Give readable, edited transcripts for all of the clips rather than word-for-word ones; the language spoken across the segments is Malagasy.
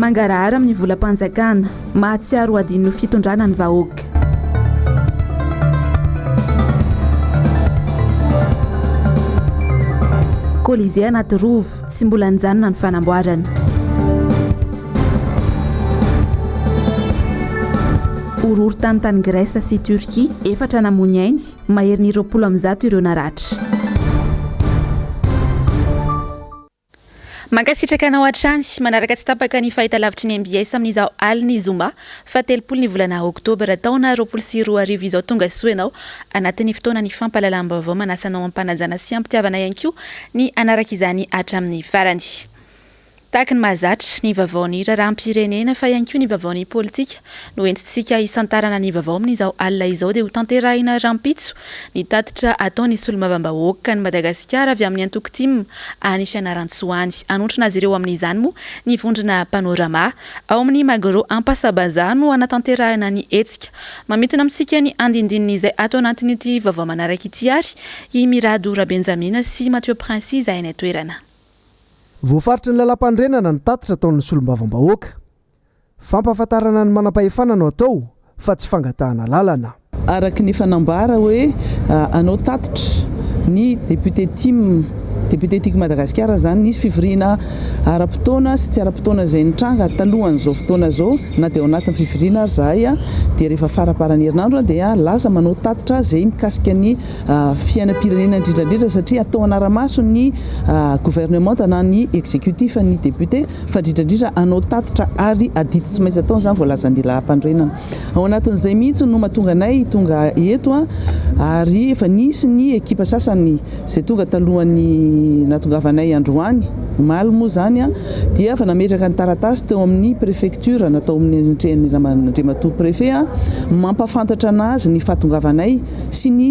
Mangarahara amin'ny volam-panjakana, mahatsiaro ho adinon'ny fitondrana ny vahoaka. Colisée anaty rova, tsy mbola nijanona ny fanamboarana. Horohorontany tany Grèce sy Turquie, efatra namoy ny ainy, maherin'ny 120 ireo naratra. Mankasitraka anao hatrany manaraka tsy tapaka ny fahitalavitry ny mbs amin'izao alin'ny zoma faha 30 ny volana oktobra taona 2020 izao. Tonga soa ianao anatin'ny fotoanan'ny fampahalalam-baovao. Manasa anao am-panajana sy am-pitiavana ihany koa ny hanaraka izany hatramin'ny farany. Tahaka ny mahazatra, ny vaovaon'ny raharaham-pirenena fa ihany koa ny vaovaon'ny politika no entintsika hisantarana ny vaovao amin'izao alina izao dia hotanterahina rahampitso ny tatitra ataon'ny solombavambahoakan'i Madagasikara avy amin'ny antoko tim any Fianarantsoa any. Hanotrona azy ireo amin'izany moa ny vondrona Panorama. Ao amin'ny Magro Ampasabazaha no hanatanterahina ny hetsika. Mamintina amintsika ny andindinin'izay ato anatin'ity vaovao manaraka ity ary i Mirado Rabenjamina sy Mathieu Prince izay any an-toerana. Voafaritry ny lalàmpanorenana ny tatitra ataon'ny solombavambahoaka. Fampahafantarana ny manampahefana no atao fa tsy fangatahana lalana. Araka ny efa nambara hoe hanao tatitra ny député tim, député Tiako Madagasikara izany, nisy fivoriana ara-potoana sy tsy ara-potoana izay nitranga talohan'izao fotoana izao, na dia ao anatin'ny fivoriana ary izahay dia rehefa faramparan'ny herinandro dia lasa manao tatitra izay mikasika ny fiainam-pirenena indrindra indrindra satria atao anara-maso ny gouvernementa na ny executif ny député fa indrindra indrindra hanao tatitra ary adidy tsy maintsy ataony izany voalazan'ny lalam-panorenana. Ao anatin'izay mihitsy no mahatonga anay tonga eto ary efa nisy ny ekipa sasany izay tonga talohan'ny nahatongavanay androany, omaly moa izany dia efa nametraka ny taratasy teo amin'ny préfecture natao amin'ny Andriamatoa préfet mampahafantatra anazy ny fahatongavanay sy ny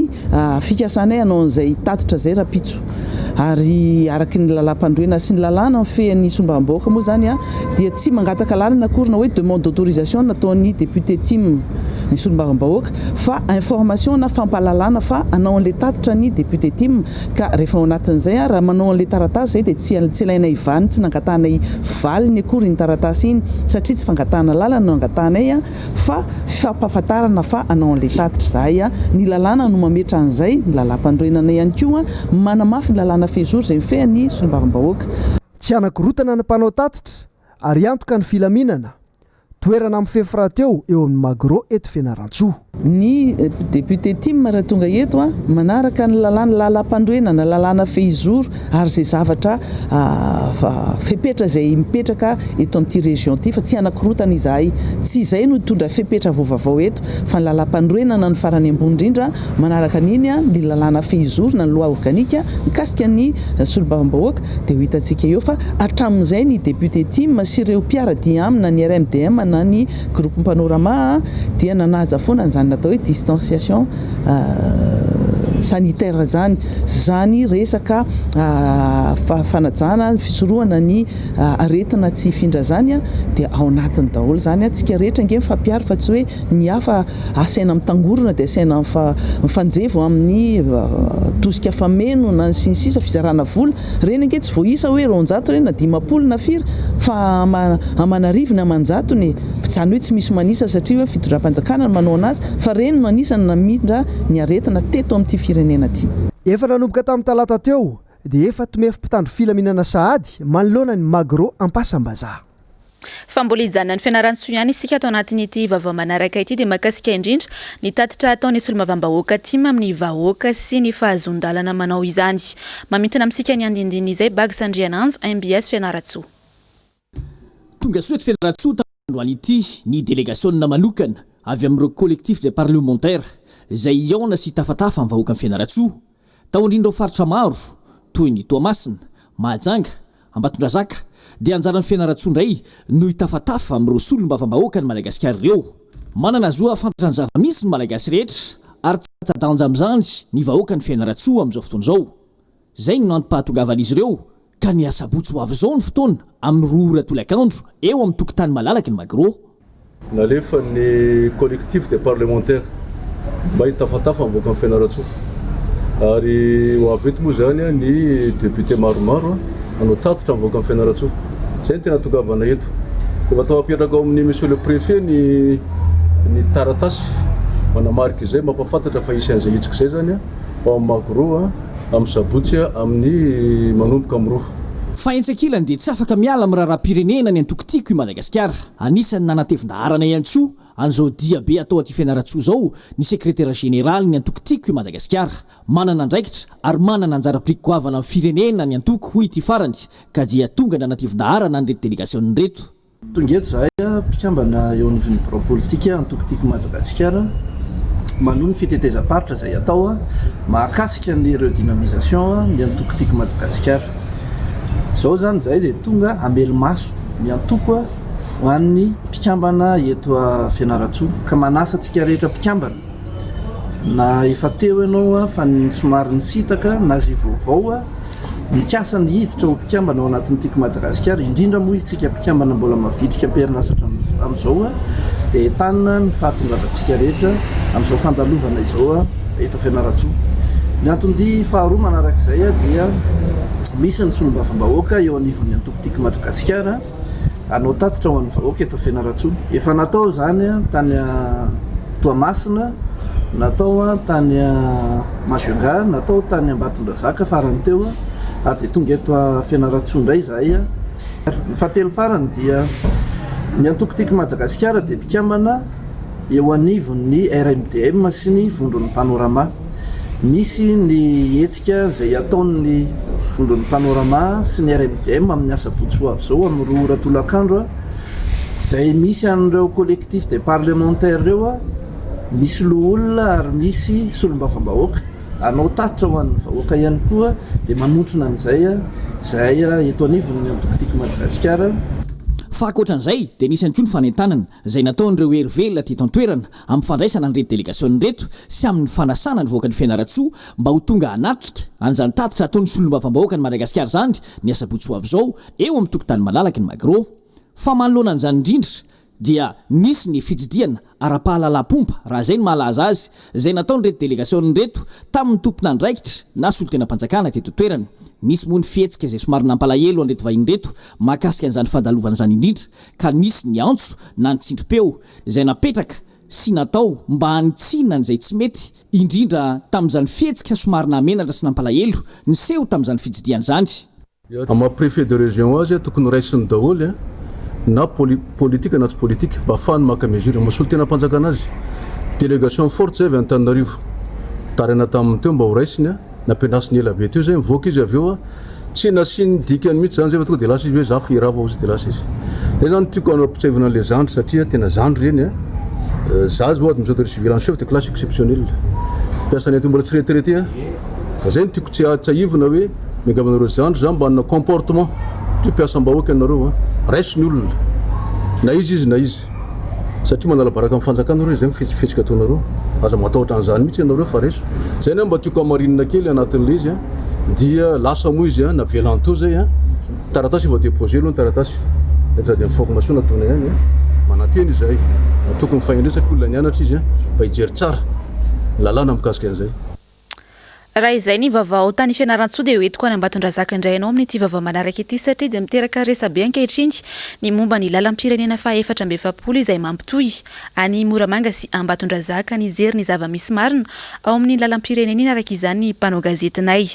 fikasanay hanao an'izay tatitra izay rahampitso. Ary araka ny lalàmpanorenana sy ny lalàna mifehy ny solombavambahoaka moa izany dia tsy mangataka alalana akory na hoe demande d'autorisation nataon'ny député tim ny solombavambahoaka fa information na fampahalalana fa hanao an'ilay tatitra ny député tim ka rehefa ao anatin'izay raha manao an'ilay taratasy izay dia tsy tsy ilainay valiny tsy nangatahanay valiny akory iny taratasy iny satria tsy fangatahana alalana no angatahanay fa fifampahafantarana fa hanao an'ilay tatitra izahay a! Ny lalàna no mametra an'izay, ny lalàmpanorenana ihany koa manamafy ny lalàna fehizoro izay mifehy ny solombavambahoaka. Tsy hanakorontana ny mpanao tatitra ary hiantoka ny filaminana. Toerana mifefy rahateo eo amin'ny Magro eto Fianarantsoa. Ny député tim raha tonga eto a, manaraka ny lalàna, lalàmpanorenana, lalàna fehizoro ary izay zavatra fepetra izay mipetraka eto amin'ity région ity fa tsy hanakorotana izahay. Tsy izay no hitondra fepetra vaovavao eto fa ny lalàmpanorenana no farany ambony indrindra, manaraka an'iny ny lalàna fehizoro na ny loi organique mikasika ny solombavambahoaka dia ho hitantsika eo fa hatramin'izay ny député tim sy ireo mpiara-dia aminy na ny RMDM na ny Groupe Panorama dia nanaja foana an'izany natao hoe distanciation sanitaire izany, izany resaka fanajana ny fisorohana ny aretina tsy hifindra izany dia ao anatiny daholo izany, antsika rehetra ange mifampiaro fa tsy hoe ny hafa asaina mitangorona dia asaina mifanjevo amin'ny tosika fameno na ny sy ny sisa fizarana vola, ireny ange tsy voaisa hoe 200 ireny na 50 na firy fa aman'arivony aman-jatony e, izany hoe tsy misy manisa satria hoe fitondram-panjakana no manao anazy fa ireny no anisany namindra ny aretina teto amin'ity firenena ity. Efa nanomboka tamin'ny talata teo dia efa tomefy mpitandro filaminana sahady manoloana ny Magro Ampasambazaha. Fa mbola hijanona any Fianarantsoa ihany isika ato anatin'ity vaovao manaraka ity dia mahakasika indrindra ny tatitra ataon'ny solombavambahoaka tim amin'ny vahoaka sy ny fahazoan-dalana manao izany. Mamintina amintsika ny andinindininy izay Bags Andriananjo, mbs Fianarantsoa. Tonga soa eto Fianarantsoa tamin'ity androany ity ny delegasiona manokana avy amin'ireo Collectif des parlementaires izay hihaona sy hitafatafa amin'ny vahoakan'i Fianarantsoa. Taorian'ireo faritra maro toy ny Toamasina, Mahajanga, Ambatondrazaka, dia anjaran'i Fianarantsoa indray no hitafatafa amin'ireo solombavambahoakan'i Madagasikara ireo. Manana zo hahafantatra ny zava-misy ny Malagasy rehetra ary tsy latsa-danja amin'izany ny vahoakan'i Fianarantsoa amin'izao fotoana izao. Izay no antom-pahatongavan'izy ireo ka ny asabotsy ho avy izao ny fotoana amin'ny roa ora tolakandro eo amin'ny tokotany malalaky ny Magro. Nalefa ny collectif des parlementaires mba hitafatafa mivoaka an'i Fianarantsoa ary ho avy eto moa izany ny député maromaro hanao tatitra mivoaka an'i Fianarantsoa. Izay no tena tongavana eto. Efa tao apetraka ao amin'ny Monsieur le Préfet ny ny taratasy manamarika izay, mampahafantatra fa hisy an'izay hetsika izay izany ao amin'ny Magro amin'ny sabotsy amin'ny manomboka amin'ny roa. Fa etsy ankilany dia tsy afaka miala amin'ny raharaham-pirenena ny antoko Tiako i Madagasikara. Anisan'ny nanatevin-daharana ihany koa an'izao diabe atao aty Fianarantsoa izao ny sekretera jeneralin'ny antoko Tiako i Madagasikara. Manana andraikitra ary manana anjara biriky goavana amin'ny firenena ny antoko, hoy ity farany, ka dia tonga nanatevin-daharana an'ireto delegasionina ireto. Tonga eto izahay mpikambana eo anivon'ny birao politika antoko Tiako Madagasikara manohy ny fitetezam-paritra izay atao mahakasika ny redynamisation ny antoko Tiako Madagasikara. Izao izany izahay dia tonga hamelo-maso ny antoko ho an'ny mpikambana eto Fianarantsoa ka manasa antsika rehetra mpikambana na efa teo ianao fa somary nisintaka na izay vaovao mikasa ny hiditra ho mpikambana ao anatin'ny Tiako Madagasikara, indrindra moa isika mpikambana mbola mavitrika am-perinasa hatramin'izao dia entanina ny fahatongavantsika rehetra amin'izao fandalovana izao eto Fianarantsoa. Ny anton-dia faharoa manarak'izay dia misy ny solombavambahoaka eo anivon'ny antoko Tiako Madagasikara, hanao tatitra ho an'ny vahoaka eto Fianarantsoa. Efa natao izany tany Toamasina, natao tany Majunga, natao tany Ambatondrazaka farany teo ary dia tonga eto Fianarantsoa indray izahay. Ny fahatelo farany dia ny antoko Tiako Madagasikara dia mpikambana eo anivon'ny RMDM sy ny vondron'ny Panorama. Misy ny hetsika izay ataon'ny vondron'ny Panorama sy ny RMDM amin'ny asabotsy ho avy izao amin'ny 2 ora tolakandro izay misy an'ireo collectif des parlementaires ireo, misy loholona ary misy solombavambahoaka. Hanao tatitra ho an'ny vahoaka ihany koa dia manotrona an'izay izahay eto anivon'ny antoko Tiako Madagasikara. Fa ankoatran'izay dia nisy ihany koa ny fanentanana izay nataon'ireo hery velona teto an-toerana amin'ny fandraisana an'ireto delegasiona ireto sy amin'ny fanasana ny vahoakan'i Fianarantsoa mba ho tonga hanatrika an'izany tatitra hataon'ny solombavambahoakan'i Madagasikara izany ny asabotsy ho avy izao eo amin'ny tokotany malalaky ny Magro. Fa manoloana an'izany indrindra dia nisy ny fitsidihana ara-pahalalam-pomba, raha izay no mahalaza azy, izay nataon'ireto delegasiona ireto tamin'ny tompon'andraikitra na solontenam-panjakana teto an-toerana. Nisy moa ny fihetsika izay somary nampalahelo an'ireto vahiny ireto mahakasika an'izany fandalovana izany indrindra ka nisy ny antso na ny tsindrim-peo izay napetraka sy natao mba hanitsiana an'izay tsy mety indrindra tamin'izany fihetsika somary nahamenatra sy nampalahelo niseho tamin'izany fitsidihana izany. Amin'ny maha préfet de région azy tokony raisiny daholo na politique na tsy politique mba ahafahany maka mesure. Maha solontenam-panjakana azy. Délégation forte zay avy Antananarivo. Taraina taminy teo mba ho raisiny. Nampiandrasiny ela be teo zay, mivoaka izy avy eo, tsy nasiany dikany mihitsy zany zay fa tonga de lasa izy hoe za fa hirava ozy de lasa izy. Zay zany tiako anampitsahivana an'le zandry satria tena zandry ireny a. Za zao administrateur civil en chef de classe exceptionnelle. Mpiasanay aty mbola tsy retraité a. Fa zay no tiako tsiahivina hoe miangavy anareo zandry za mba hanana comportement satria mpiasam-bahoaka ianareo a. Raiso ny olona na iza izy na iza. Satria manala baraka ny fanjakana nareo izay ny fihetsika ataonareo. Aza matahotra an'izany mihitsy ianareo fa reso. Izay ny mba tiako hamarinina kely anatin'ilay izy dia lasa moa izy navelany teo izay taratasy efa déposé aloha ny taratasy. Lettre d'information nataonay ihany. Manantena izahay tokony fahendrena satria olona nianatra izy mba hijery tsara ny lalàna mikasika an'izay. Raha izay ny vaovao tany Fianarantsoa dia hoentiko any Ambatondrazaka indray ianao amin'ity vaovao manaraka ity satria dia miteraka resabe ankehitriny ny momba ny lalam-pirenena faha 44 izay mampitohy an'i Moramanga sy Ambatondrazaka. Nijery ny zava-misy marina ao amin'iny lalam-pirenena iny araka izany ny mpanao gazetinay.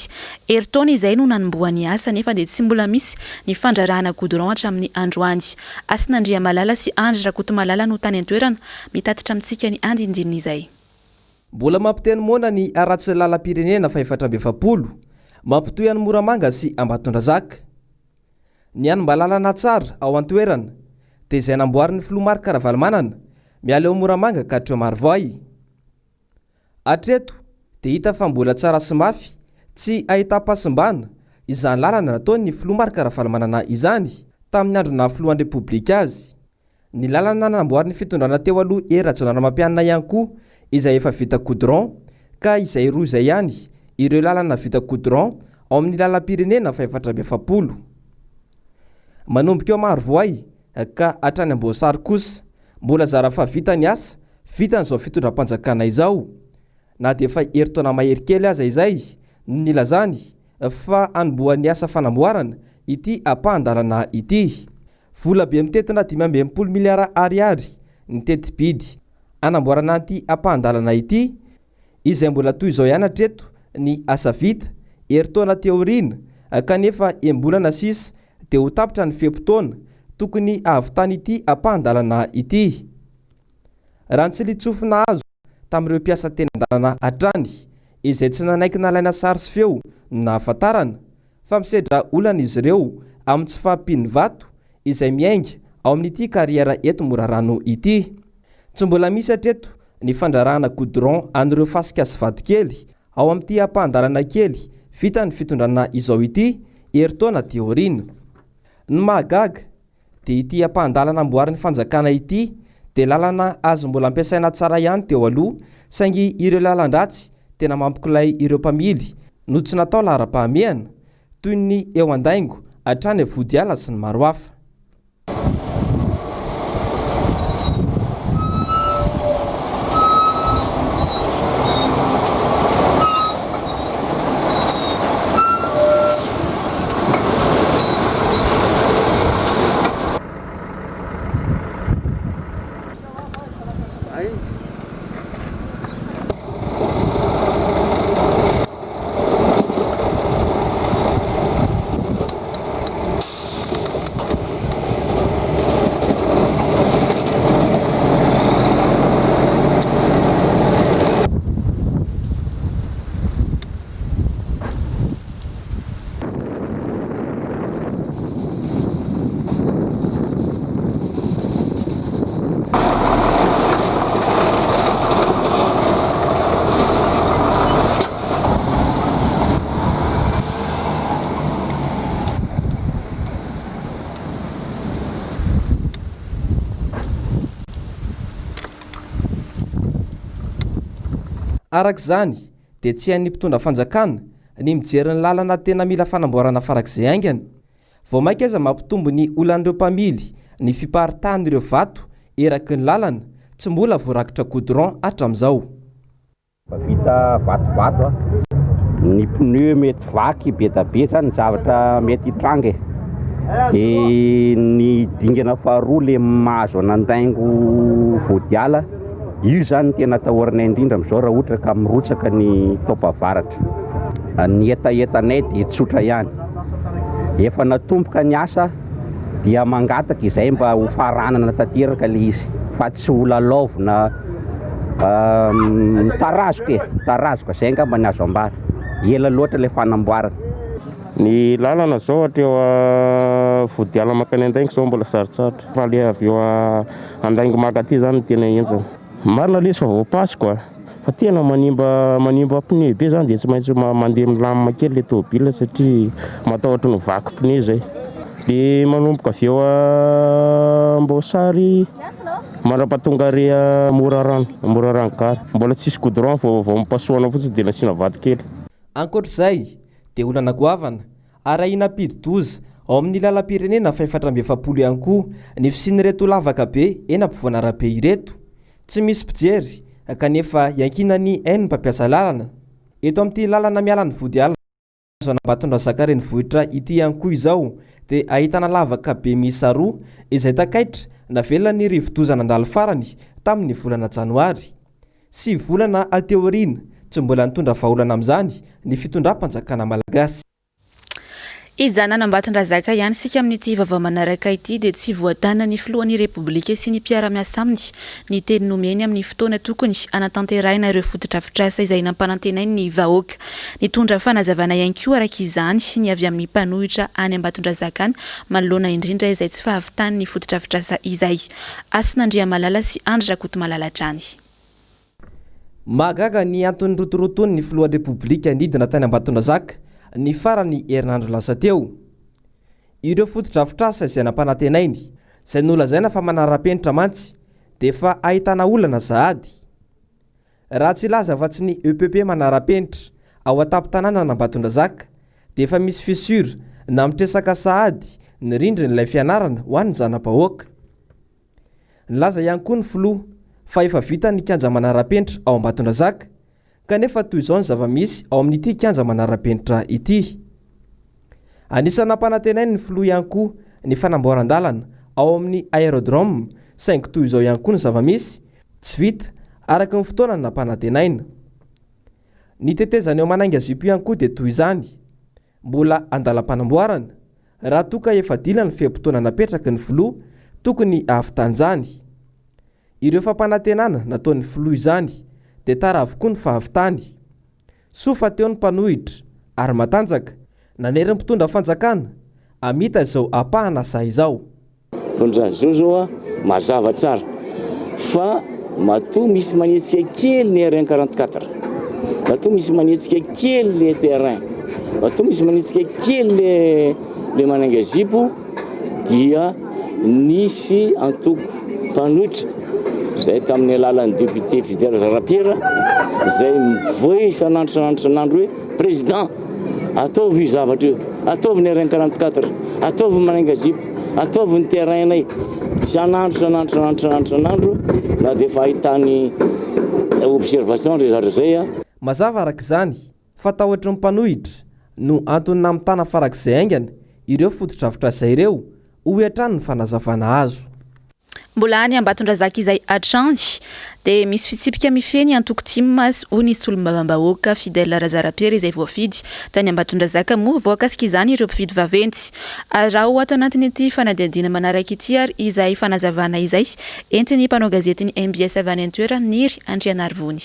Herintaona izay no nanombohan'ny asa nefa dia tsy mbola misy ny fandrarahana goudron hatramin'ny androany. Hasina Andriamalala sy Andry Rakotomalala no tany an-toerana mitatitra amintsika ny andindinin'izay. Mbola mampiteny moana ny haratsin'ny lalam-pirenena faha-44, mampitohy an'i Moramanga sy Ambatondrazaka. Ny any mba lalana tsara ao an-toerana dia izay namboarin'ny filoha Marc Ravalomanana miala eo Moramanga ka hatreo Marovoay. Hatreto dia hita fa mbola tsara sy mafy tsy ahitam-pahasimbana izany lalana nataon'ny filoha Marc Ravalomanana izany tamin'ny andro naha filohan'ny Repoblika azy. Ny lalana namboarin'ny fitondrana teo aloha Hery Rajaonarimampianina ihany koa izay efa vita goudron ka izay roa izay ihany ireo lalana vita goudron ao amin'ny lalam-pirenena faha-44. Manomboka eo Marovoay ka hatrany Amboasary kosa mbola zara fa vita ny asa vitan'izao fitondram-panjakana izao na dia efa herintaona mahery kely aza izay no nilazany fa hanombohan'ny asa fanamboarana ity ampahan-dalana ity. Vola be mitentina 65 miliara ariary ny teti-bidy hanamboarana an'ity ampahan-dalana ity, izay mbola toy izao ihany hatreto ny asa vita, herintaona aty aoriana, kanefa enim-bolana sisa dia ho tapitra ny fe-potoana tokony hahavitan'ity ampahan-dalana ity. Raha ny tsiliantsofina azo tamin'ireo mpiasa teny an-dalana hatrany, izay tsy nanaiky nalaina sary sy feo no nahafantarana, fa misedra olana izy ireo amin'ny tsy fahampian'ny vato izay miainga ao amin'ity carrière eto Morarano ity. Tsy mbola misy hatreto ny fandrarahana goudron an'ireo fasika sy vatokely ao amin'ity ampahan-dalana kely vitan'ny fitondrana izao ity herintaona aty aoriana. Ny mahagaga dia ity ampahan-dalana amboarin'ny fanjakana ity dia lalana azo mbola ampiasaina tsara ihany teo aloha saingy ireo lalan-dratsy tena mampikolay ireo mpamily no tsy natao laharam-pahamehana toy ny eo Andaingo hatrany Vodiala sy ny maro hafa. Araka izany dia tsy hain'ny mpitondra fanjakana ny mijery ny lalana tena mila fanamboarana farak'izay haingana. Vao mainka aza mampitombo ny olan'ireo mpamily ny fiparitahan'ireo vato eraky ny lalana tsy mbola voarakitra goudron hatramin'izao. Efa vita vatovato a. Ny pneu mety vaky be da be zany ny zavatra mety hitranga e. De ny dingana faharoa le mahazo an'Andaingo Voadiala, io zany no tena atahoranay indrindra amin'izao raha ohatra ka mirotsaka ny taom-pahavaratra. Ny hetahetanay dia tsotra ihany, efa natomboka ny asa dia mangataka izay mba ho faranana tanteraka ilay izy fa tsy ho lalaovina mitarazoka e, mitarazoka, izay angamba ny azo ambara, ela loatra ilay fanamboarana. Ny lalana zao hatreo Vodiala mankany Andaingo zao mbola sarotsarotra fa le avy eo Andaingo maka aty zany no tena henjana. Marina le izy fa voapasiko a! Fa tena manimba manimba pneu be zany de tsy maintsy mandeha milamina kely le tôbila satria matahotra ny ho vaky pneu zay. De manomboka avy eo Amboasary mandrapatonga ary Morarano, Morarano gara. Mbola tsisy goudron vao vao nopasohana fotsiny de nasiana vato kely. Ankoatra izay dia olana goavana arahina hampidi-doza ao amin'ny lalam-pirenena fahefatra amby efapolo ihany koa ny fisian'ireto lavaka be eny ampovoan'arabe ireto. Tsy misy mpijery kanefa iankinan'ny ain'ny mpampiasa lalana. Eto amin'ity lalana miala ny Vodiala an'Ambatondrazaka renivohitra ity ihany koa izao dia ahitana lavaka be miisa roa izay takaitra navelan'ny rivodoza nandalo farany tamin'ny volana janoary. Sivy volana aty aoriana, tsy mbola nitondra vahaolana amin'izany ny fitondram-panjakana malagasy. Hijanona an'Ambatondrazaka ihany isika amin'ity vaovao manaraka ity dia tsy voatanan'ny filohan'ny Repoblika sy ny mpiara-miasa aminy ny teny nomeny amin'ny fotoana tokony hanatanterahina ireo fotodrafitrasa izay nampanantenainy ny vahoaka. Nitondra fanazavana ihany koa araka izany ny avy amin'ny mpanohitra any Ambatondrazaka any manoloana indrindra izay tsy fahavitan'ny fotodrafitrasa izay. Hasina Andriamalala sy Andry Rakotomalala hatrany. Mahagaga ny anton'ny rotoroton'ny filohan'ny Repoblika nidina tany Ambatondrazaka ny faran'ny herinandro lasa teo. Ireo fotodrafitrasa izay nampanantenainy, izay nolazaina fa manara-penitra mantsy dia efa ahitana olana sahady. Raha tsy hilaza afa-tsy ny EPP manara-penitra ao an-tampon-tanànan'Ambatondrazaka dia efa misy fissure na mitresaka sahady ny rindrin'ilay fianarana ho an'ny zana-bahoaka. Nilaza ihany koa ny filoha fa efa vita ny kianja manara-penitra ao Ambatondrazaka kanefa toy izao ny zava-misy ao amin'ity kianja manara-penitra ity. Anisan'ny nampanantenain'ny filoha ihany koa ny fanamboaran-dalana ao amin'ny Aérodrome saingy toy izao ihany koa ny zava-misy, tsy vita araka ny fotoana nampanantenaina. Ny tetezana eo Manainga Zipo ihany koa dia toy izany, mbola andalam-panamboarana, raha toa ka efa dila ny fe-potoana napetraky ny filoha tokony hahavitan'izany. Ireo fampanantenana nataon'ny filoha izany dia tara avokoa ny fahavitany. Soa fa teo ny mpanohitra ary matanjaka, nanery ny mpitondra fanjakana hamita izao ampahana saha izao. Mpitondra zao zao a, mazava tsara fa matoa misy manetsika kely ny RN 44, matoa misy manetsika kely le terrain, matoa misy manetsika kely le le manainga zipo dia nisy antoko mpanohitra izay tamin'ny alalan'ny député Fidèle Razarapiera izay mivoy isan'andro isan'andro isan'andro hoe président ataovy io zavatra io, ataovy ny RN 44, ataovy ny manainga zipo, ataovy ny terrain-nay isan'andro isan'andro isan'andro isan'andro isan'andro na dia efa ahitany observation ry zareo izay a. Mazava araka izany fa tahotry ny mpanohitra no antony namitana farak'izay haingana ireo fotodrafitrasa ireo, hoy hatrany ny fanazavana azo. Mbola any Ambatondrazaka izay hatrany dia misy fitsipika mifehy ny antoko tim hoy ny solombavambahoaka Fidèle Razarapiera izay voafidy tany Ambatondrazaka moa voakasika izany ireo mpifidy vaventy. Araho ato anatin'ity fanadihadiana manaraka ity ary izay fanazavana izay entin'ny mpanao gazetin'ny mbs avy any an-toerana Niry Andrianarivony.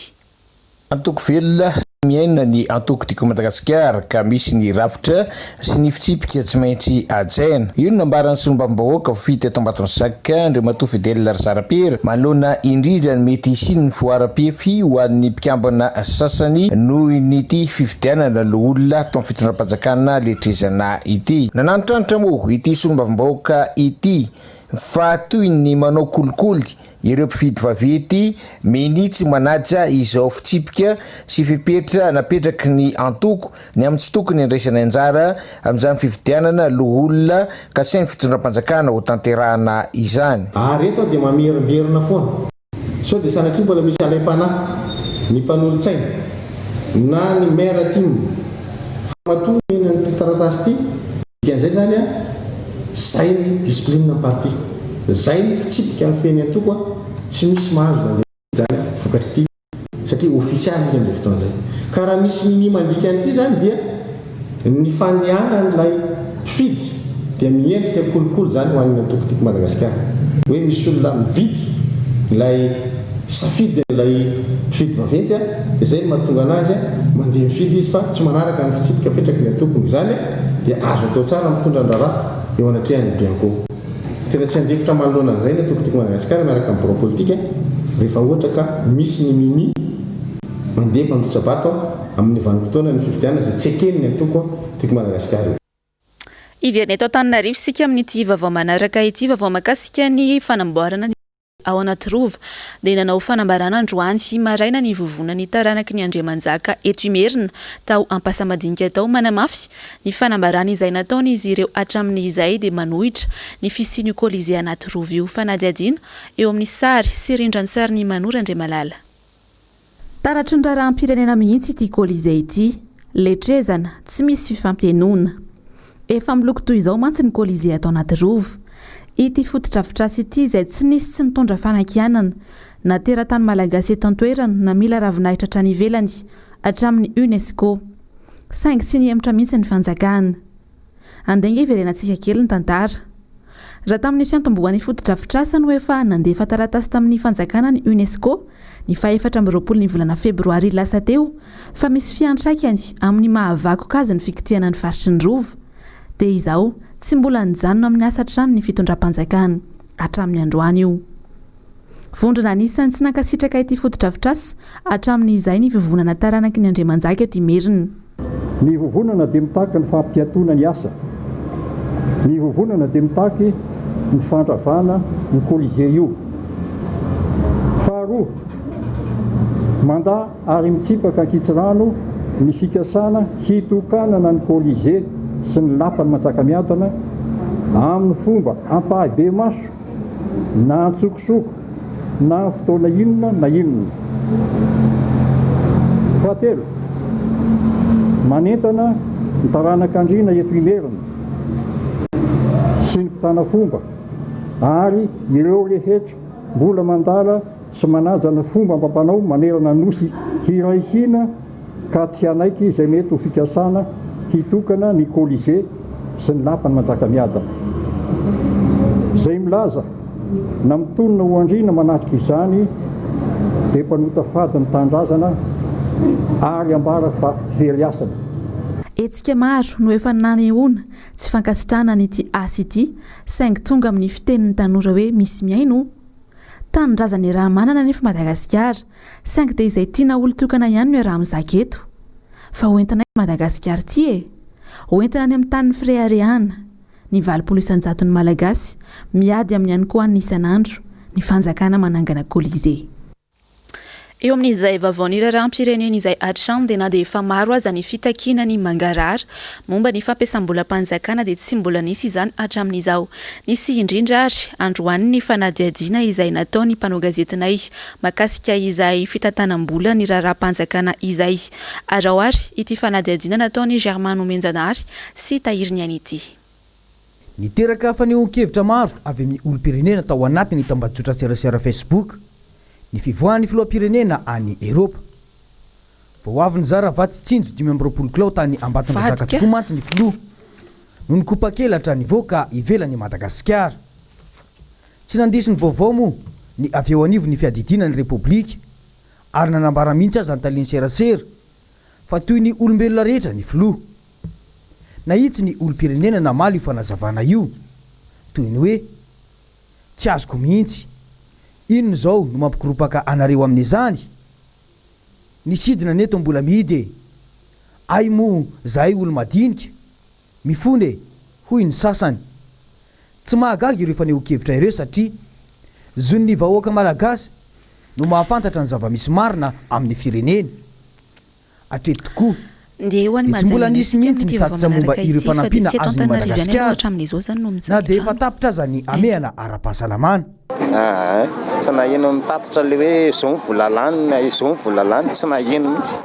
Antoko velona sy miaina ny antoko Tiako Madagasikara ka misy ny rafitra sy ny fitsipika tsy maintsy hajaina. Io no nambaran'ny solombavambahoaka voafidy teto Ambatondrazaka, Andriamatoa Fidèle Razarapiera, manoloana indrindra ny mety hisian'ny fihoaram-pefy ho an'ny mpikambana sasany noho ity fifidianana loholona tao amin'ny fitondram-panjakana letrezana ity. Nanantitrantitra moa ity solombavambahoaka ity fa toy ny manao kolikoly Ireo mpifidy vaventy minia tsy manaja izao fitsipika sy fepetra napetraky ny antoko ny amin'ny tsy tokony handraisany anjara amin'izany fifidianana loholona kasain'ny fitondram-panjakana ho tanterahana izany. Ary eto aho dia mamerimberina foana, sao dia sanatria mbola misy alaim-panahy ny mpanolotsaina na ny maire tim fa matoa omena an'ity taratasy ity, Dikan'izay zany an, zay ny discipline ny parti, zay ny fitsipika mifehy ny antoko an, tsy misy mahazo mandeha zany vokatr'ity satria ofisialy izy amin'izay fotoana izay. Ka raha misy minia mandika an'ity zany dia ny fandehanan'ilay mpifidy dia miendrika kolikoly zany ho an'ny antoko Tiako Madagasikara. Hoe misy olona mividy ilay safidy an'ilay mpifidy vaventy an, dia zay no mahatonga anazy an, mandeha mifidy izy fa tsy manaraka ny fitsipika apetraky ny antoko noho izany an, dia azo atao tsara mitondra ny raharaha eo anatrehan'ny Bianco. Tena tsy handefitra manoloana an'izay ny antoko Tiako Madagasikara miaraka amin'ny birao politika rehefa ohatra ka misy ny mimi mandeha mpandrotsa-bato amin'ny vanim-potoanan'ny fifidianana izay tsy eken'ny antoko Tiako Madagasikara io. Hiverina eto Antananarivo isika amin'ity vaovao manaraka ity, vaovao mahakasika ny fanamboarana ny. Ao Anatirova dia nanao fanambarana androany maraina ny vovonan'ny taranaky ny Andriamanjaka eto Imerina tao Ampasamadinika tao manamafy ny fanambarana izay nataon'izy ireo hatramin'izay dia manohitra ny fisian'io Colisée Anatirova io fanadihadiana eo amin'ny sary sy rindran-tsarin'i Mano Randriamalala. Taratry ny raharaham-pirenena mihitsy ity Colisée ity. Letrezana, tsy misy fifampihainoana. Efa miloko toy izao mantsy ny Colisée ato anaty Rova. Ity fotodrafitrasa ity izay tsy nisy tsy nitondra fanakianana, na teratany malagasy eto an-toerana na mila ravinahitra hatrany ivelany, hatramin'ny Unesco. Saingy tsy nihemotra mihitsy ny fanjakana. Andeha ange hiverenantsika kely ny tantara. Raha tamin'ny fiantombohan'ny fotodrafitrasa no efa nandefa taratasy tamin'ny fanjakana ny Unesco ny faha 24 ny volana febroary lasa teo fa misy fiantraikany amin'ny maha vakoka azy ny fikitihana ny faritry ny Rova dia izao tsy mbola nijanona amin'ny asa hatrany ny fitondram-panjakana hatramin'ny androany io. Vondrona anisan'ny tsy nankasitraka ity fotodrafitrasa hatramin'izay ny vovonana taranaky ny Andriamanjaka eto Imerina. Ny vovonana dia mitaky ny fampiatoana ny asa. Ny vovonana dia mitaky ny fandravana io Colisée io. Faharoa, mandà ary mitsipaka ankitsirano ny fikasana hitokanana ny Colisée sy ny lapan'i Manjakamiadana amin'ny fomba ampahibemaso na an-tsokosoko na amin'ny fotoana inona na inona. Fahatelo, manentana ny taranak'andriana eto Imerina sy ny mpitana fomba. ary ireo rehetra mbola mandala sy manaja ny fomba amam-panao manerana ny Nosy hiray hina ka tsy hanaiky izay mety ho fikasana hitokana ny Colisée sy ny Lapan'i Manjakamiadana. Izay milaza na mitonona ho andriana manatrika izany dia mpanota fady ny tanindrazana ary ambara fa very hasina. Hetsika maro no efa nanehoana tsy fankasitrahana an'ity asa ity saingy tonga amin'ny fitenin'ny tanora hoe misy mihaino. Tanindrazana iaraha-manana anefa Madagasikara, saingy dia izay tiana olon-tokana ihany no iaraha-mizaka eto. Fa ho entinay Madagasikara ity e! Ho entina any amin'ny tanin'ny fireharehana. Ny 80 isan-jaton'ny Malagasy miady amin'ny ihany koa hanina isan'andro, ny fanjakana manangana Colisée. Eo amin'izay vaovaon'ny raharaham-pirenena izay hatrany dia na dia efa maro aza ny fitakiana ny mangarahara momba ny fampiasam-bolam-panjakana dia tsy mbola nisy izany hatramin'izao. Nisy indrindra ary androany ny fanadihadiana izay nataon'ny mpanao gazetinay makasika izay fitantanam-bola ny raharaham-panjakana izay. Araho ary ity fanadihadiana nataon'i Germain Nomenjanahary sy Tahiriniaina ity. Niteraka fanehoan-kevitra maro avy amin'ny olom-pirenena tao anatin'ny tambajotra serasera Facebook ny fivoahan'ny filoham-pirenena any Eropa. Vao avy nizara vatsy tsinjo 25 kilao tany Ambatondrazaka Vadika. tokoa mantsy ny filoha no nikopa-kelatra nivoaka ivelan'i Madagasikara. Tsy nandiso ny vaovao moa ny avy eo anivon'ny fiadidiana ny Repoblika ary nanambara mihitsy aza ny talen'ny serasera fa toy ny olombelona rehetra ny filoha. Nahitsy ny olom-pirenena namaly io fanazavana io, toy ny hoe, Tsy azoko mihitsy. Inona izao no mampikoropaka anareo amin'izany? Ny sidina anie toa mbola mihidy e! Ay moa zahay olo-madinika, mifona e! hoy ny sasany. Tsy mahagaga ireo fanehoan-kevitra ireo satria zon'ny vahoaka malagasy no mahafantatra ny zava-misy marina amin'ny fireneny. Hatreto tokoa Ndeha ho any dia tsy mbola Mahajanga nisy indray isika mihitsy amin'ity ny vaovao tatitra momba manaraka ireo ity fa dia fanampiana tsy eto azon'i Antananarivo ihany aloha Madagasikara hatramin'izao izany no na mijaly dia efa rano tapitra aza ny eh. hamehana ara-pahasalamana. Aa tsy naheno ny tatitra le hoe zao ny vola lany na izao ny vola lany, tsy naheno mihitsy.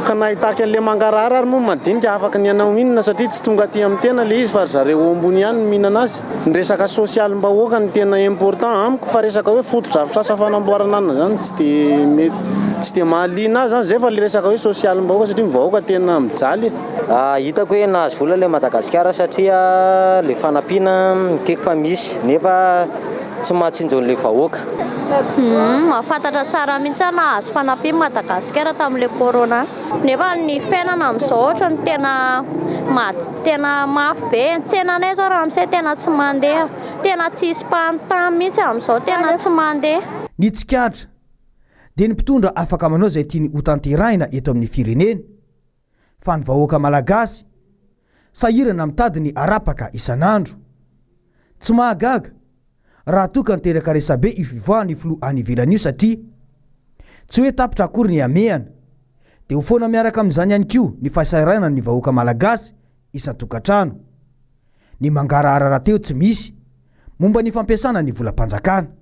Ka na hitaky an'le mangarahara ary moa ny madinika afaka ny hanao inona satria tsy tonga aty amin'ny tena le izy fa ry zareo ao ambony ihany no mihinana azy. Ny resaka sosialim-bahoaka no tena important amiko fa resaka hoe fotodrafitrasa fanamboarana anona zany tsy de mety tsy de mahaliana ahy zany zay fa le resaka hoe sosialim-bahoaka satria ny vahoaka tena mijaly e. Hitako hoe nahazo vola le Madagasikara satria le fanampiana ekeko fa misy nefa tsy mahatsinjo an'le vahoaka. Humm mahafantatra tsara mihitsy aho nahazo fanampiana Madagasikara tamin'ilay corona. Nefa ny fiainana amin'izao ohatry ny tena tena mafy be. Ny tsenanay izao ramose tena tsy mandeha. Tena tsisy mpanontany mihitsy amin'izao tena tsy mandeha. Ny tsikaritra dia ny mpitondra afaka manao izay tiany hotanterahina eto amin'ny firenena fa ny vahoaka malagasy sahirana mitady ny harapaka isan'andro. Tsy mahagaga raha toa ka niteraka resabe io fivoahan'ny filoha any ivelany io satria tsy hoe tapitra akory ny hamehana dia ho foana miaraka amin'izany ihany koa ny fahasahiranan'ny vahoaka malagasy isan-tokantrano. Ny mangarahara rahateo tsy misy momba ny fampiasana ny volam-panjakana.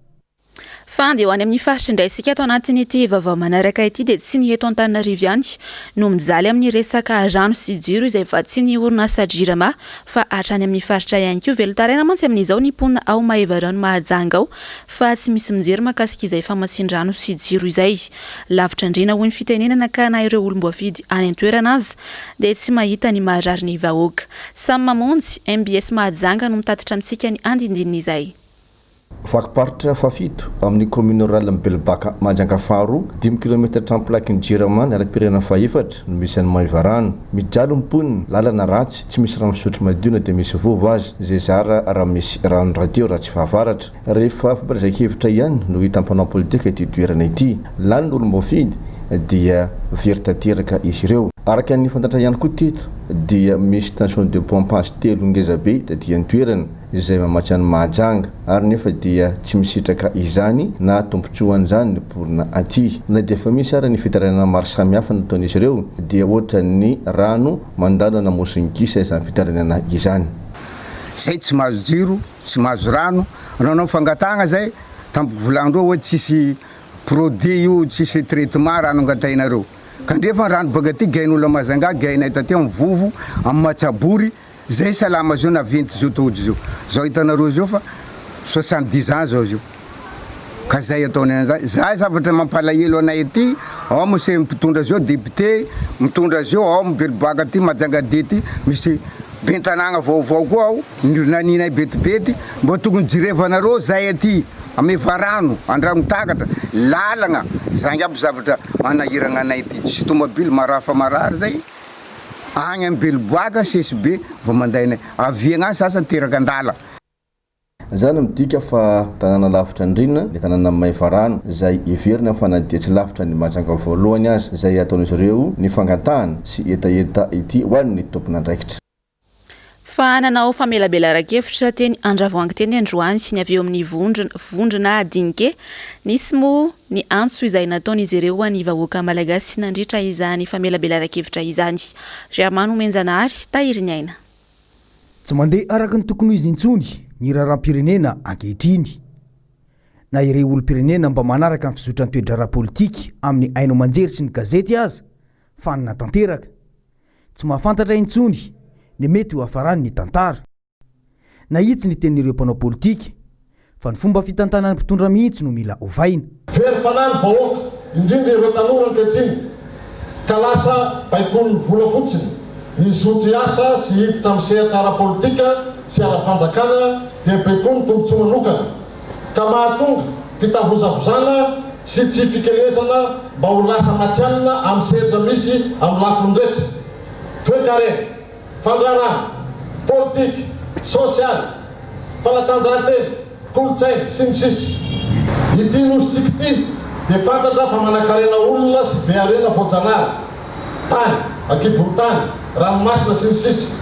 Fa andeha ho any amin'ny faritra indray isika ato anatin'ity vaovao manaraka ity dia tsy ny eto Antananarivo ihany no mijaly amin'ny resaka rano sy jiro izay vatsian'ny orinasa Jirama fa hatrany amin'ny faritra ihany koa. Velon-taraina mantsy amin'izao ny mponina ao Maevarano Mahajanga ao fa tsy misy mijery mahakasika izay famatsian-drano sy jiro izay. Lavitra andriana hoy ny fitenenana ka na ireo olom-boafidy any an-toerana aza dia tsy mahita ny maharary ny vahoaka. Samy mamonjy, mbs Mahajanga no mitatitra amintsika ny andindinin'izay. Vakim-paritra fahafito amin'ny kaominina ruralin'i Belobaka Mahajanga faharoa, dimy kilaometatra ampilaky ny Jirama ny lalam-pirenena fahefatra no misy an'i Maevarano. Mijaly ny mponina, lalana ratsy, tsy misy rano fisotro madio na dia misy vovo aza, izay zara raha misy rano rahateo raha tsy fahavaratra. Rehefa fampielezan-kevitra ihany no hita mpanao politika ity toerana ity. Lany ny olom-boafidy dia very tanteraka izy ireo. Araka ny fantatra ihany koa teto dia misy station de pompage telo ngezabe taty an-toerana. izay mamatsy an'i Mahajanga ary nefa dia tsy misitraka izany na tombontsoan'izany ny mponina aty. Na dia efa misy ara ny fitarainana maro samihafa nataon'izy ireo dia ohatran'ny rano mandalo an'Amosin'ny gisa izany fitarainana izany. Zay tsy mahazo jiro, tsy mahazo rano, nanao fangatahagna zay tampoko volagny reo hoe tsisy produit io, tsisy traitement rano angatahinareo. Kandrefa rano baka aty gain'olo Mahajanga, gainay taty am vovo, am Matsabory, Zay salama zao naventy zao taody zao. Zao hitanareo zao fa 70 ans zao izy io. Ka zay ataonay an'izay. Zay zavatra mampalahelo anay aty, ao monsieur mpitondra zao député mitondra zao ao Belobaka aty Majanga D ty misy bentanagna vaovao koa ao naninay betibety mba tokony jerevanareo zay aty Ameva rano, Andranotakatra, lalagna, zagny aby zavatra manahiragna anay aty, tsisy tomobily marafa marary zay agny am Beloboaka CSB vao manday anay, avy agny sasany teraka andala. Izany midika fa tanàna lavitra andriana ny tanànan'i Maevarano, izay heverina fa na dia tsy lavitra an'i Mahajanga voalohany aza, izay ataon'izy ireo ny fangatahana sy hetaheta ity ho an'ny tompon'andraikitra. Fa nanao famelabelaran-kevitra teny Andravoahangy teny androany ny avy eo amin'ny vondrona vondrona Dinike. Nisy moa ny antso izay nataon'izy ireo ho an'ny vahoaka malagasy nandritra izany famelabelaran-kevitra izany. Germain Nomenjanahary, Tahiriniaina. Tsy mandeha araka ny tokony ho izy intsony ny raharaham-pirenena ankehitriny. Na ireo olom-pirenena mba manaraka ny fizotran'ny toe-draharaha politika amin'ny haino aman-jery sy ny gazety aza fanina tanteraka. Tsy mahafantatra intsony ny mety ho hafaran'ny tantara. Nahitsy ny tenin'ireo mpanao politika fa ny fomba fitantanan'ny mpitondra mihitsy no mila ovaina. Very fanahy ny vahoaka, indrindra ireo tanora ankehitriny, ka lasa baikoin'ny vola fotsiny. Ny zoto hiasa sy hiditra amin'ny sehatra ara-politika sy ara-panjakana dia baikoin'ny tombontsoa manokana, ka mahatonga fitavozavozana sy tsy fikelezana mba ho lasa matihanina amin'ny sehatra misy amin'ny lafiny rehetra, toekarena. Fandraharahana, politika, sosialy, fanatanjahantena, kolontsaina, sy ny sisa Ity nosintsika ity dia fantatra fa manankarena olona sy be harena voajanahary, tany, ankibon'ny tany, ranomasina, sy ny sisa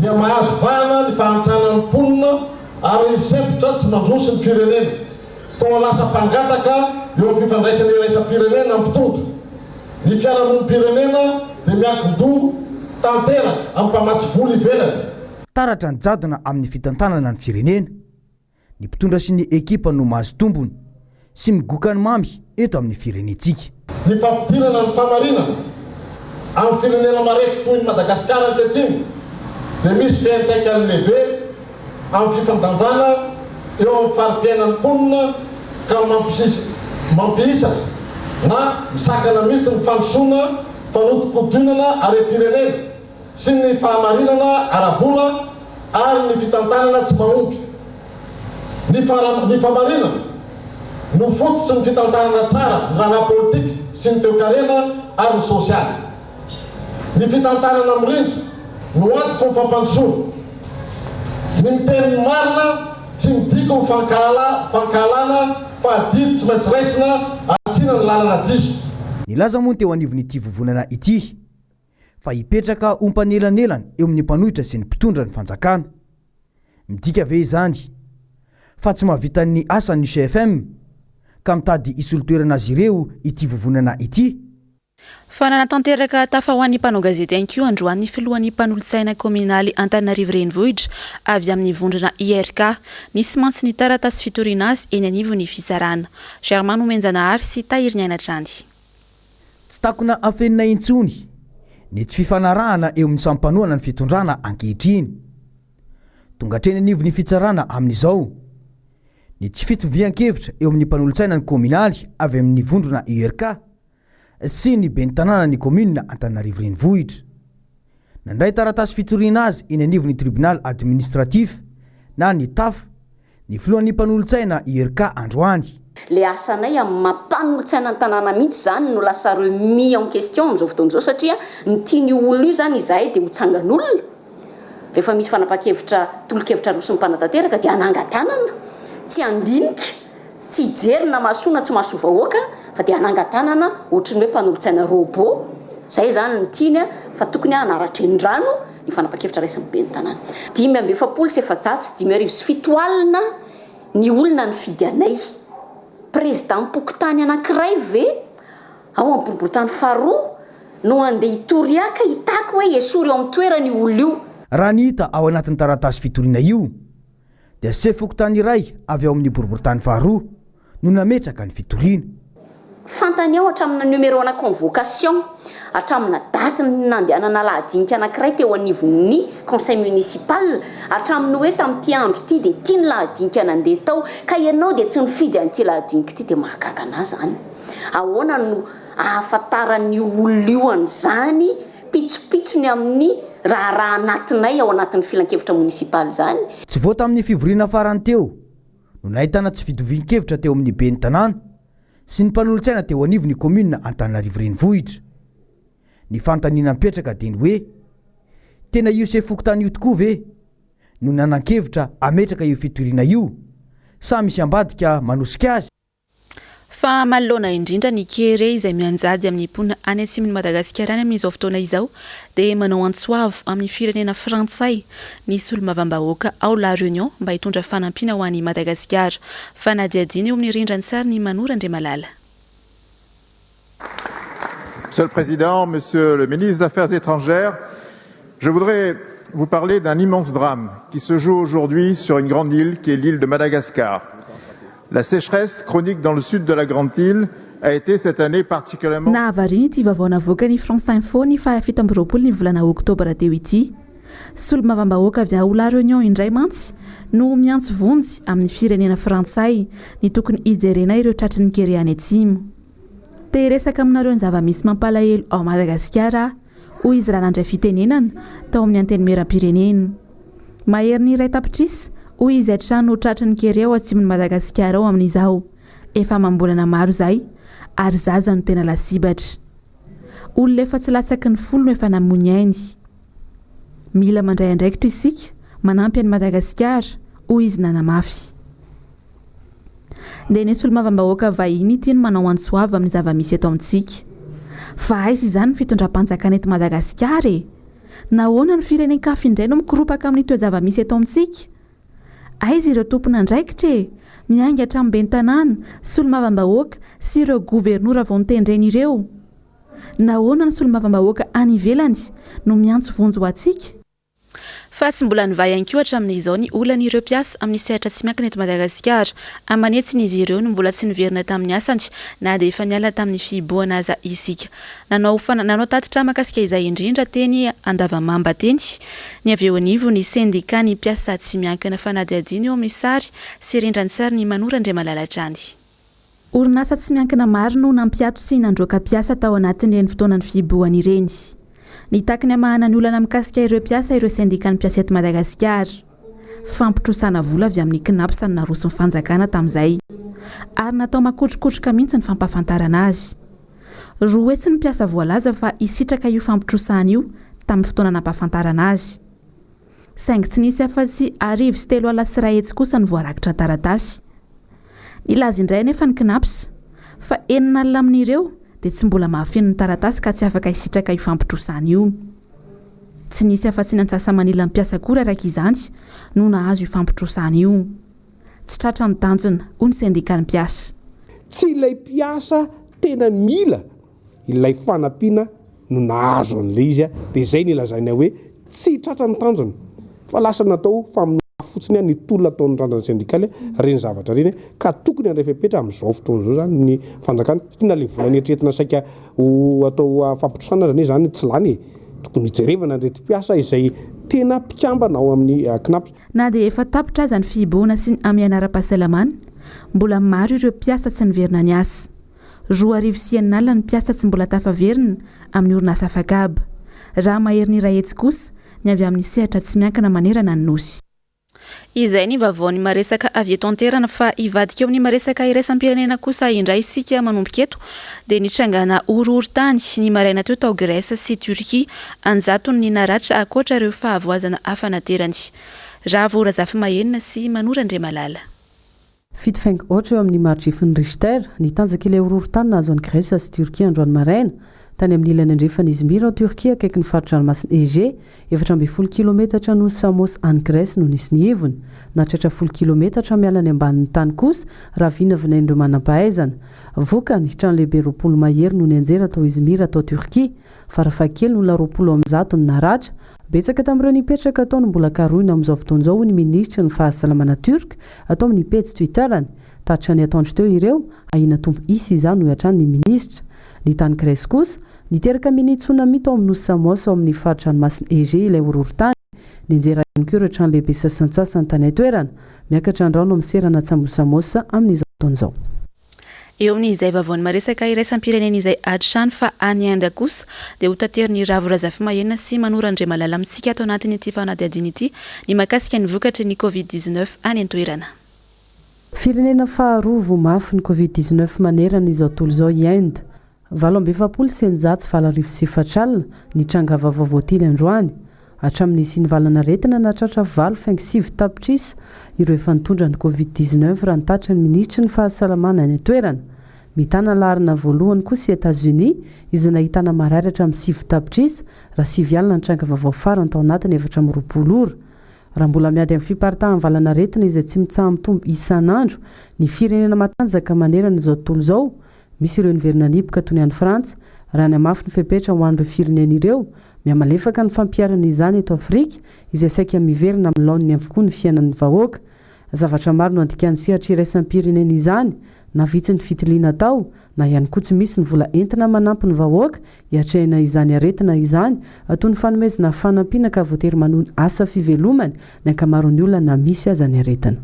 Dia mahazo vahana ny fahantrana ny mponina ary sempotra tsy mandroso ny firenena. Toa lasa mpangataka eo amin'ny fifandraisana iraisam-pirenena ny mpitondra. Ny fiarahamonim-pirenena dia miankin-doha tanteraka amin'ny mpamatsy vola ivelany. Taratra ny jadona amin'ny fitantanana ny firenena. Ny mpitondra sy ny ekipa no mahazo tombony sy migoka ny mamy eto amin'ny firenentsika. Ny fampidirana ny famarinana amin'ny firenena marefo toy ny Madagasikara ankehitriny dia misy fiantraikany lehibe amin'ny fifandanjana eo amin'ny fari-piainan'ny mponina ka mampihisatra na misakana mihitsy ny fandrosoana, fanodikodinana harem-pirenena sy ny fahamarinana ara-bola ary ny fitantanana tsy mahomby. Ny ny famarinana no fototry ny fitantanana tsara ny raharaha politika sy ny toekarena ary ny sosialy. Ny fitantanana mirindra no antoky ny fampandrosoana. Ny miteny ny marina tsy midika ho fankahala fankahalana fa adidy tsy maintsy raisina hanitsina ny lalana diso. Nilaza moa ny teo anivon'ity vovonana ity fa hipetraka ho mpanelanelana eo amin'ny mpanohitra sy ny mpitondra ny fanjakana. Midika ve izany fa tsy mahavita ny asany ny CFM ka mitady hisolo toerana azy ireo ity vovonana ity? Fa nanatanteraka tafa ho an'ny mpanao gazety ihany koa androany ny filohan'ny mpanolotsaina kaominaly Antananarivo Renivohitra avy amin'ny vondrona IRK. Nisy mantsy ny taratasy fitoriana azy eny anivon'ny fitsarana. Germain Nomenjanahary sy Tahiriniaina hatrany. Tsy takona afenina intsony ny tsy fifanarahana eo amin'ny samy mpanohana ny fitondrana ankehitriny. Tonga hatreny anivon'ny fitsarana amin'izao ny tsy fitovian-kevitra eo amin'ny mpanolotsaina ny kaominaly avy amin'ny vondrona URK sy ny ben'ny tanànan'ny kaominina Antananarivo Renivohitra. Nandray taratasy fitoriana azy eny anivon'ny tribunal administratif na ny taf ny filohan'ny mpanolotsaina IRK androany. Le asanay amin'ny maha mpanolotsaina ny tanàna mihitsy izany no lasa remis en question amin'izao fotoana izao satria ny tian'io olona io izany izahay dia ho tsangan'olona rehefa misy fanapahan-kevitra tolo-kevitra aroson'ny mpanatanteraka dia hanangan-tanana tsy handinika Tsy hijery na mahasoa na tsy mahasoa vahoaka fa dia hanangan-tanana ohatry ny hoe mpanolotsaina robot, zay izany no tiany fa tokony hanara-drenirano ny fanapahan-kevitra raisin'ny ben'ny tanàna. 5547 ny olona nifidy anay. Prezidam-pokontany anankiray ve ao amin'ny boriborintany faharoa no handeha hitory haka hitaky hoe esory eo amin'ny toerany io olona io? Raha ny hita ao anatin'ny taratasy fitoriana io dia sefo fokontany iray avy ao amin'ny boriborintany faharoa no nametraka ny fitoriana. Fantany ao hatramin'ny numéro ana convocation. Hatramina daty nandehanana lahadinika anankiray teo anivon'ny conseil municipal, hatramin'ny hoe tamin'ity andro ity dia ity ny lahadinika nandeha tao, ka ianao dia tsy nifidy an'ity lahadinika ity dia mahagaga anà izany. Ahoana no ahafantaran'io olona io an'izany pitsopitsony amin'ny raharaha anatinay ao anatin'ny filankevitra monisipaly izany? Tsy vao tamin'ny fivoriana farany teo no nahitana tsy fitovian-kevitra teo amin'ny ben'ny tanàna sy ny mpanolotsaina teo anivon'ny kaominina Antananarivo Renivohitra. Ny fanontaniana mipetraka dia ny hoe, tena io sefo fokontany io tokoa ve no nanan-kevitra hametraka io fitoriana io sa misy ambadika manosika azy? Fa manoloana indrindra ny kere izay mianjady amin'ny mponina any atsimon'i Madagasikara any amin'izao fotoana izao dia manao antso avo amin'ny firenena frantsay ny solombavambahoaka ao La Réunion mba hitondra fanampiana ho an'i Madagasikara. Fanadihadiana eo amin'ny rindran-tsarin'i Mano Randriamalala. Monsieur le Président, Monsieur le Ministre des Affaires étrangères, je voudrais vous parler d'un immense drame qui se joue aujourd'hui sur une grande île qui est l'île de Madagascar. La sécheresse chronique dans le sud de la grande île a été cette année particulièrement. Nahavariana ity vaovao navoakan'ny France Info ny faha 27 ny volana oktobra teo ity. Solombavambahoaka avy ao La Réunion indray mantsy no miantso vonjy amin'ny firenena frantsay ny tokony hijerena ireo tratry ny kere any atsimo. Te hiresaka aminareo ny zava-misy mampalahelo ao Madagasikara aho, hoy izy raha nandray fitenenana tao amin'ny Antenimierampirenena. Maherin'ny iray tapitrisa, hoy izy hatrany no tratry ny kere ao atsimon'i Madagasikara ao amin'izao. Efa amam-bolana maro izay ary zaza no tena lasibatra. Olona efa tsy latsaky ny folo no efa namoy ny ainy. Mila mandray andraikitra isika, manampy an'i Madagasikara, hoy izy nanamafy. Dia ny solombavambahoaka vahiny ity no manao antso avo amin'ny zava-misy eto amintsika. Fa aiza izany ny fitondram-panjakana eto Madagasikara e? Nahoana ny firenen-kafa indray no mikoropaka amin'ny toe-java-misy eto amintsika? Aiza ireo tompon'andraikitra e? Miainga hatramin'ny ben'ny tanàna, solombavambahoaka sy ireo governora vao notendrena ireo? Nahoana ny solombavambahoaka any ivelany no miantso vonjy ho antsika? Fa tsy mbola nivaha ihany koa hatramin'izao ny olan'ireo mpiasa amin'ny sehatra tsy miankina eto Madagasikara. Aman'hetsiny izy ireo no mbola tsy niverina tamin'ny asany na dia efa niala tamin'ny fihibohana aza isika. Nanao nanao tatitra mahakasika izay indrindra teny Andavamamba teny ny avy eo anivon'ny sendikan'ny mpiasa tsy miankina fanadihadiana eo amin'ny sary sy rindran-tsarin'i Manoro Andriamalala hatrany. Orinasa tsy miankina maro no nampiato sy nandroaka mpiasa tao anatin'ireny fotoanan'ny fihibohana ireny. Nitaky ny hamahana ny olana mikasika ireo mpiasa ireo sendikan'ny mpiasa eto Madagasikara. Fampitrosana vola avy amin'ny Cnaps no naroson'ny fanjakana tamin'izay. Ary natao makotrokotroka mihitsy ny fampahafantarana azy. 200 ny mpiasa voalaza fa hisitraka io fampitrosana io tamin'ny fotoana nampahafantarana azy. Saingy tsy nisy afa-tsy 103 kosa ny voarakitra an-taratasy. Nilaza indray anefa ny Cnaps fa 60 amin'ireo dia tsy mbola mahafeno ny taratasy ka tsy afaka hisitraka io fampitrosana io. Tsy nisy afa-tsy ny antsasa-manilan'ny mpiasa akory araka izany no nahazo io fampitrosana io. Tsy tratra ny tanjona, hoy ny sendikan'ny mpiasa. Tsy ilay mpiasa tena mila ilay fanampiana no nahazo an'ilay izy dia izay no ilazana hoe tsy tratra ny tanjona fa lasa natao famonoana afo fotsiny ny tolona ataon'ny randrana sendikaly ireny zavatra ireny ka tokony handray fepetra amin'izao fotoana izao izany ny fanjakana satria na ilay vola neritreretina saika ho atao fampitrosana aza anie izany tsy lany e! tokony hijerevana an'ireto mpiasa izay tena mpikambana ao amin'ny Cnaps. Na dia efa tapitra aza ny fihibohana sy ny hamehana ara-pahasalamana, mbola maro ireo mpiasa tsy niverina niasa. 6026 ny mpiasa tsy mbola tafaverina amin'ny orinasa Afakab. Raha maherin'ny 100 kosa ny avy amin'ny sehatra tsy miankina manerana ny Nosy. Izay ny vaovaon'ny maresaka avy eto an-toerana fa hivadika eo amin'ny maresaka iraisam-pirenena kosa indray isika manomboka eto dia nitrangana horohorontany ny maraina teo tao Grèce sy Turquie an-jatony ny naratra ankoatra ireo fahavoazana hafa naterany. Ravo Razafimahenina sy Mano Randriamalala. Fito faingo aotra eo amin'ny maridrefin'ny Richter, nitanjaka ilay horohorontany nahazo an'i Grèce sy Tiorkia androany maraina, tany amin'ny ilany andrefan'i Izmir ao Tiorkia akaikin'ny fari-dranomasina Égée, 14 kilometatra noho Samos any Grèce no nisy ny ivony. Nahatratra folo kilometatra miala ny ambanin'ny tany kosa raha vinavinain'ireo manam-pahaizana. Vokany, trano lehibe 20 mahery no nianjera tao Izmir tao Turquie. Farafahakeliny olona 20 no naratra. Betsaka tamin'ireo nipetraka tao no mbola karohina amin'izao fotoana izao, hoy ny minisitry ny fahasalamana Turc tao amin'ny pejy Twitter-ny. Tatitra ny atoandro teo ireo, ahiana tompo hisy izany, hoy hatrany ny minisitra. Ny tany Grèce kosa, niteraka mini tsunami tao amin'ny nosy Samos ao amin'ny fari-dranomasina Égée ilay horohorontany. Nianjera ihany koa ireo trano lehibe sasantsasany tany an-toerana. Miakatra ny rano amin'ny seranan-tsambo Samos amin'izao fotoana izao. Eo amin'izay vaovaon'ny maresaka iraisam-pirenena izay hatrany fa any Inde kosa dia ho taterin'i Ravo Razafimahenina sy Manoro Andriamalala amintsika ato anatin'ity fanadihadiana ity ny mahakasika ny vokatry ny Covid 19 any an-toerana. Firenena faharoa voa mafy ny Covid 19 manerana izao tontolo izao i Inde. 1848 80 ny tranga vaovao voatily androany. Hatramin'ny nisian'ny valan'aretina nahatratra 8,9 tapitrisa ireo efa nitondra ny Covid 19 raha ny tatitry ny minisitry ny fahasalamana any an-toerana. Mitana laharana voalohany kosa i Etazonia izay nahitana marary hatramin'ny 9 tapitrisa raha 9 alina ny tranga vaovao farany tao anatin'ny 24 ora. Raha mbola miady amin'ny fiparitahan'ny valan'aretina izay tsy mitsaha-mitombo isan'andro ny firenena matanjaka manerana izao tontolo izao, misy ireo niverina nihiboka toy ny any Frantsa, raha nihamafy ny fepetra ho an'ireo firenena ireo, mihamalefaka ny fampiharana izany eto Afrika izay saika miverina amin'ny laoniny avokoa ny fiainan'ny vahoaka. Zavatra maro no andikan'ny sehatra iraisam-pirenena izany, na vitsy ny fitiliana atao, na ihany koa tsy misy ny vola entina manampy ny vahoaka hiatrehina izany aretina izany, toy ny fanomezana fanampiana ka voatery manohy ny asa fivelomany ny ankamaroan'ny olona na misy aza ny aretina.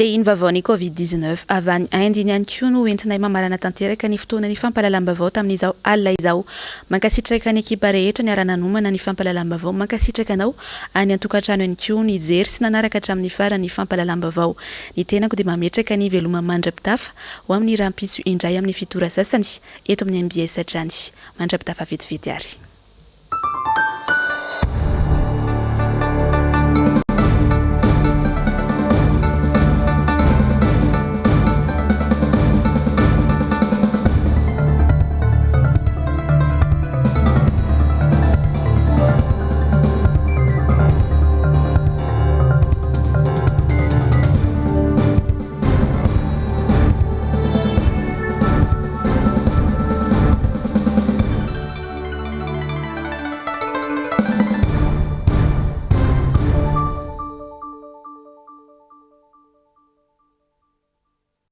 Dia iny vaovaon'ny Covid 19 avy any Inde iny ihany koa no entinay mamarana tanteraka ny fotoanan'ny fampahalalam-baovao tamin'izao alina izao. Mankasitraka ny ekipa rehetra niara-nanomana ny fampahalalam-baovao, mankasitraka anao any an-tokantrano ihany koa nijery sy nanaraka hatramin'ny farany ny fampahalalam-baovao. Ny tenako dia mametraka ny veloma mandra-pitafa ho amin'ny rahampitso indray amin'ny fito ora sasany eto amin'ny mbs hatrany. Mandra-pitafa vetivety ary.